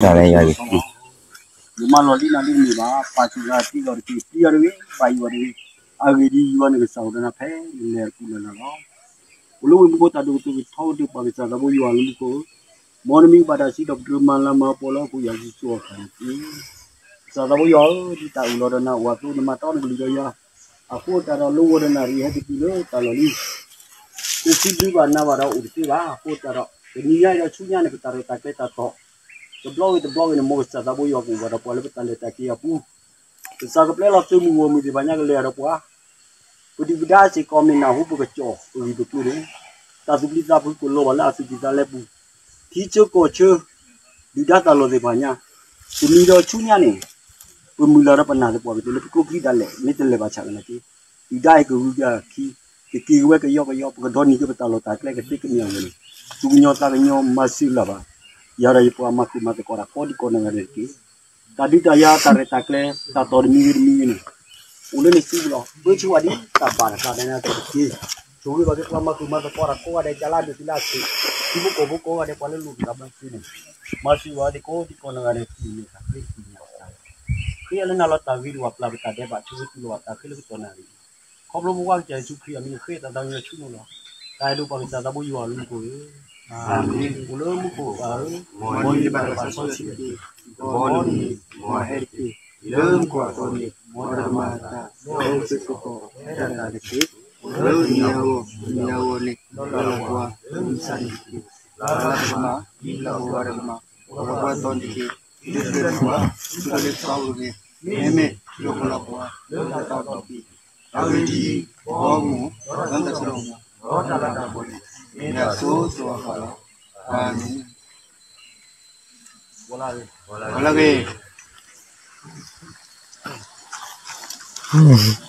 တၢ်လၢယၤဂ့ၤ, ယမၤလီၤလံနၤလံတမ့ၢ်ဘၣ်, ပာ်စူၢ်လၢအတံၢ်လီၤတက့ၢ်, တံၢ်ယၤတဂ့ၤ, ဘၣ်ယံၤဝဲတဂ့ၤ, အဂ့ၢ်ဒ်အံၤ ယွၤနကစၢ်အိၣ်ဒီးနၤဖဲနလဲၤအပူၤလၢ်လၢ်လီၤ. အိၣ်လၢဝ့ၢ်မူခိၣ်တၢ်ဒိၣ်ကတၢၢ်ကထီကတၢၢ် ပှၤကစၢ်သးဘိယွၤလၢမူခိၣ်ဧၢ, မ်နမံၤကဘၣ်တၢ်စံးထီၣ်ပတြၢၤမၤလၤမၤကပီၤလၢဟီၣ်ခိၣ်ယၢ်ဆူအဂီၢ်န့ၣ်တက့ၢ်. ကစၢ်သးဘိယွၤဧၢ, ဒ်တၢ်အုၣ်လီၤဒီးနၤအိၣ်အသိး နမၤတီနကလုၢ်ဒီးယၤ, အဃိသတးဒီး လိဝဲဒီးနၣ်ရံၣ်ဟဲက့ၤတုၤလၢတၢ်လီၢ်လံ ပစံးဘျုးဘၣ်နၤဘၣ်ဒီးအိၣ်တသ့ဘၣ်. အဃိသတးဒီး တနံၤညါအံၤဒီးဆူညါန့ၣ် ပတၢ်ရဲၣ်တၢ်ကျဲၤတၢ်တီၢ် တဘျီဂ့ၤတဘျီဂ့ၤန့ၣ် မ်ကစၢ်သးဘိယွၤကအိၣ်ဘၣ်ဒီးပှၤလၢပတၢ်လဲၤတၢ်က့ၤအပူၤ, ကစၢ်ကပျဲလီၤသုးမုၢ်ဂီၢ်မုၢ်သ့ၣ်တဖၣ်ညါကလဲၤဒီးပှၤ, ပဒုၣ်ပဒါစ့ၢ်ကီးမ့ၢ်နၢ်ဟူပကစီၣ်ပဂံၢ်ပကျိၤန့ၣ်, တၢ်သူၣ်ပျံၤသးဖုးကလီၤဘၣ်လၢအသူၣ်ကံၢ်သးလဲပူၤ, ထံဆၢကီၢ်ဆၢ ဒုၣ်ဒါတၢ်လီၢ်သ့ၣ်တဖၣ်ညါ, တနံၤဒီးဆူညါန့ၣ် ပမုၢ်လၢ်ဒီးပနၢ်သပှၢ်ကတၢၢ်လၢပကိးချံဒၣ်လဲာ် မ့ၢ်တလဲၤဘၣ်ဆၣ်ကနာ်က့, ဒုၣ်ဒါအံၤကဂုၤက့ၤအခံ, ကက့ၤက့ၤဝဲကယီကယီ ပကဒိးန့ၢ်က့ၤပတၢ်လီၢ်တၢ်ကျဲကသ့ကမ့ၢ်အဂီၢ်န့ၣ်, သူၣ်ကညီၤသးကညီၤမၤစၢၤလၢၤဘၣ်, ယၤဒီးယပှၤမၤဃုာ်မၤသကိးတၢ်ကိးဒံကိးနီၢ်ဂၤဒဲးတက့ၢ်. တၢ်ဒုးတၢ်ယၤတၢ်ရဲၣ်တၢ်ကျဲၤ တၢ်တီၢ်တမံၤဂ့ၤတမံၤဂ့ၤန့ၣ် အိၣ်လၢနစုပူၤလီၤ. ပၢဆှၢဝဲဒ်တၢ်ဘၣ်တၢ်သးဒ်န့ၣ်အသိးတက့ၢ်. ဆိၣ်ဂ့ၤဘၣ်က့ၤပှၤမၤဃုာ်မၤသကိးတၢ်ကိးဂၤဒဲး ကလါဒိၣ်တုၤလၢအဆံး, ထံဖိကီၢ်ဖိကိးဂၤဒဲး ပှၤလၢလိၣ်ဘၣ်မၤစၢၤန့ၣ်, မၤစၢၤဝဲဒၣ်ကိးဒံကိးနီၢ်ဂၤဒဲး တမ့ၢ်ခရံာ်တမ့ၢ်ညါ, ခရံာ်အလၢနၤလီၤတၢ်ဂ့ၤဒိၣ် ပျၢ်ပတၢ်ဒဲးဘး ဆိၣ်ဂ့ၤတူၢ်လိာ်ဘၣ်တၢ်ဃ့လၢကတီၢ်နၣ်ရံၣ်, ခီဖျိပဝဲကစၢ်ယ့ၣ်ၡူးခရံာ်အမံၤ ဃ့တၢ်သးကညီၤဆူနအိၣ်လီၤ. တၢ်အဲၣ်ဒိးပှၤကစၢ်သးဘိယွၤအလၢမူခိၣ်ဧၢ, အိၣ်လၢမူခိၣ်ပၢ်ဧၢ, မ်နမံၤဘၣ်တၢ်ပာ်စီဆှံတက့ၢ်. မ်နမံၤဘၣ်ဟဲတက့ၢ်. လၢမူခိၣ်အသီန့ၣ် မ်တၢ်မၤအသး ဒီးအိၣ်စ့ၢ်ကီး ဖဲတၢ်တက့ၢ်. လၢတနံၤအဂီၢ် တနံၤအဂီၢ်န့ၣ် လၢလီၤပှၤ လၢမုၢ်ဆါန့ၣ်တက့ၢ်. လၢလၢပမၤ လၢအဂီၢ်ဒီးပမၤ အိၣ်ဒီးပှၤသီန့ၣ်တက့ၢ်. ဒုးပျဲမုၢ်ပှၤ ဒုးကလၢပှၤအိၣ်တဂ့ၤ, မ့မ့ၢ်လီၤပှၤ လၢတၢ်တီၢ်တဘ့ၣ်, အဂ့ၢ်ဒ်အံၤ, ဘီမုၢ် ဒီးတၢ်စိတၢ်ကမီၤ ဒီးတၢ်လၤတၢ်ကပီၤန့ၣ် မ့ၢ်ဒၣ်အစိၤစိၤအဃၣ်လီၤ. အၤမ့ၣ်. လၢဂ့ၤ.